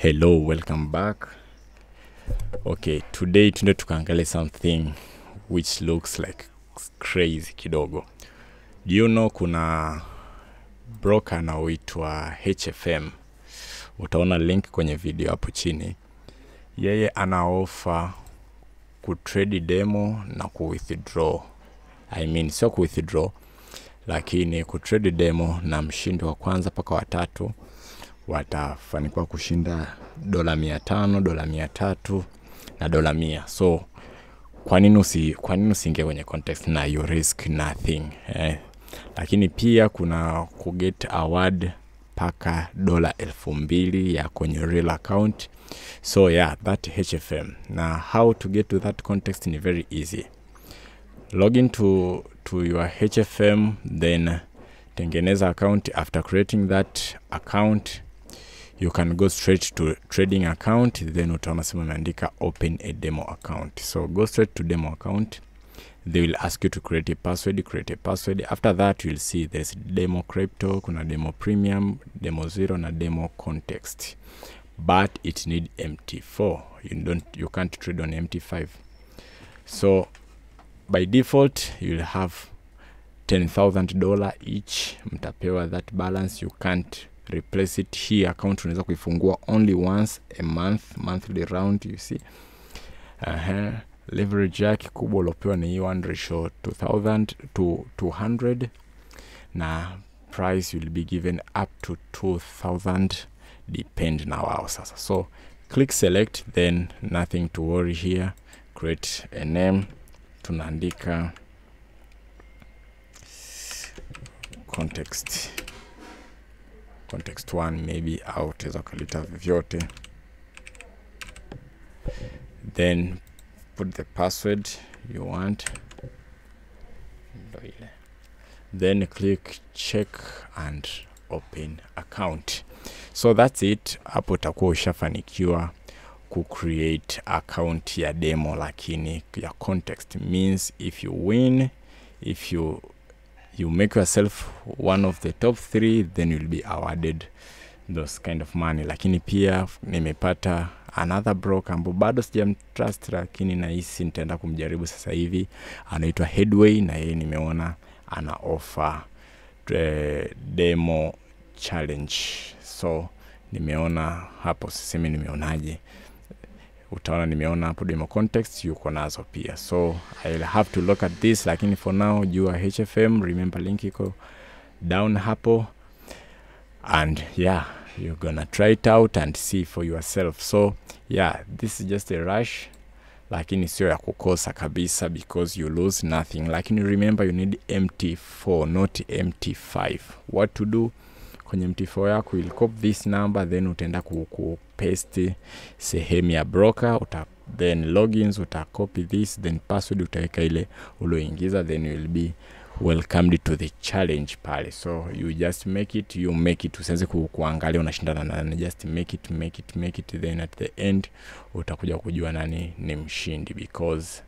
Hello, welcome back. Okay, today tuende tukaangalia something which looks like crazy kidogo. Do you know kuna broker anaoitwa HFM? Utaona link kwenye video hapo chini. Yeye ana offer kutrade demo na kuwithdraw. I mean, sio kuwithdraw, lakini kutrade demo, na mshindi wa kwanza mpaka watatu watafanikiwa kushinda $500, $300 na $100. So kwa nini usiingie kwenye context na you risk nothing, eh? Lakini pia kuna kuget award mpaka $2,000 ya kwenye real account. So yeah, that HFM. Na how to get to that context ni very easy. Log to your HFM, then tengeneza account. After creating that account, you can go straight to trading account, then utaona sema imeandika open a demo account. So go straight to demo account. They will ask you to create a password, create a password. After that, you'll see there's demo crypto, kuna demo premium, demo zero na demo context. But it need MT4. You can't trade on MT5. So by default, you'll have $10,000 each. Mtapewa that balance. You can't replace it. Hii account unaweza kuifungua only once a month, monthly round, you see. Leverage yake kubwa uliopewa ni 1 ratio 2000 to 200, na price will be given up to 2000, depend na wao sasa. So click select, then nothing to worry here. Create a name, tunaandika context, context 1 maybe, au utaweza kulita vyovyote. Then put the password you want, ndo ile. Then click check and open account. So that's it. Hapo utakuwa ushafanikiwa ku create account ya demo, lakini ya context. Means if you win, if you make yourself one of the top 3, then you'll be awarded those kind of money. Lakini pia nimepata another broker ambao bado sijamtrust, lakini nahisi nitaenda kumjaribu sasa hivi. Anaitwa Headway, na yeye nimeona ana offer demo challenge. So nimeona hapo, sisemi nimeonaje, utaona nimeona hapo demo context yuko nazo pia. So I'll have to look at this, lakini for now jua HFM, remember link iko down hapo, and yeah, you're gonna try it out and see for yourself. So yeah, this is just a rush, lakini sio ya kukosa kabisa, because you lose nothing. Lakini remember you need MT4 not MT5. What to do kwenye MT4 yako, you'll copy this number, then utaenda ku paste sehemu ya broker, uta then logins uta copy this, then password utaweka ile ulioingiza, then you will be welcomed to the challenge pale. So you just make it, you make it, usianze kuangalia unashindana na nani, just make it, make it, make it, then at the end utakuja kujua nani ni mshindi, because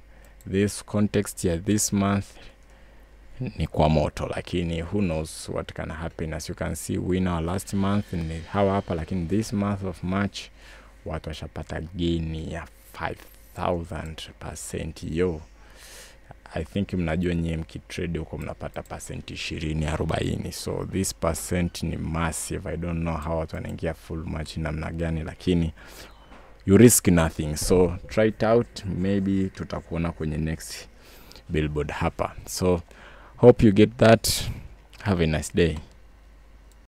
this context ya this month ni kwa moto, lakini who knows what can happen. As you can see, winner last month ni hawa hapa, lakini this month of March watu washapata gain ya 5000%. Yo, I think mnajua nyie mkitrade huko mnapata percent 20, 40. So this percent ni massive. I don't know how watu wanaingia full match namna gani, lakini you risk nothing. So try it out, maybe tutakuona kwenye next billboard hapa. So hope you get that. Have a nice day.